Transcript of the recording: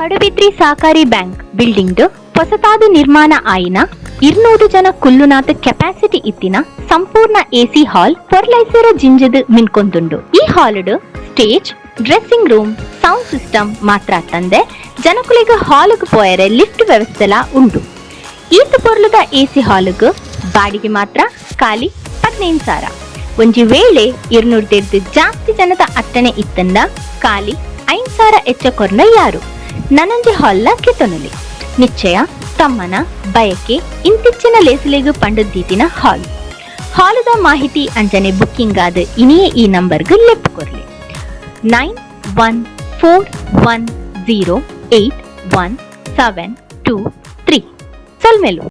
ಪಡುಬಿದ್ರಿ ಸಹಕಾರಿ bank building ಪೊಸತಾದ್ ನಿರ್ಮಾಣ ಆಯಿನ 200 ಜನ ಕುಲ್ಲುನಾತ್ ಕೆಪಾಸಿಟಿ ಇತ್ತಿನ ಸಂಪೂರ್ಣ ಎಸಿ ಹಾಲ್ ಪೊರ್ಲೈಸರ ಜಿಂಜದ್ ಮಿನ್ಕೊಂದುಂಡು. ಈ hall stage, dressing room, sound system ಮಾತ್ರ ತಂದೆ ಜನಕುಲೆಗ್ ಹಾಲ್ಗ್ ಪೋಯರೆ ಲಿಫ್ಟ್ ವ್ಯವಸ್ಥೆಲ ಉಂಡು. ಈತ್ ಪೊರ್ಲುದ ಎಸಿ ಹಾಲ್ಗ್ ಬಾಡಿಗೆ ಮಾತ್ರ ಖಾಲಿ 15,000. ಒಂಜಿ ವೇಳೆ 200 ಜಾಸ್ತಿ ಜನದ ಅಟ್ಟಣೆ ಇತ್ತಂದ ಖಾಲಿ 5,000 ಎಚ್ಚ ಕೊರ್ನ ಯಾರು ನನೊಂಜಿ ಹಾಲ್ನ ಕೆತ್ತೊನಲಿ. ನಿಶ್ಚಯ, ತಮ್ಮನ, ಬಯಕೆ ಇಂತಿಚ್ಚಿನ ಲೇಸುಲೆಗ್ ಪಂಡುದ್ದೀತಿನ ಹಾಲ್. ಹಾಲುದ ಮಾಹಿತಿ ಅಂಚನೆ ಬುಕ್ಕಿಂಗ್ ಆದ್ ಇನಿಯೇ ಈ ನಂಬರ್ಗ್ ಲೆಪ್ಪು ಕೊರ್ಲೆ: 9141081723. ಸೊಲ್ಮೆಲು.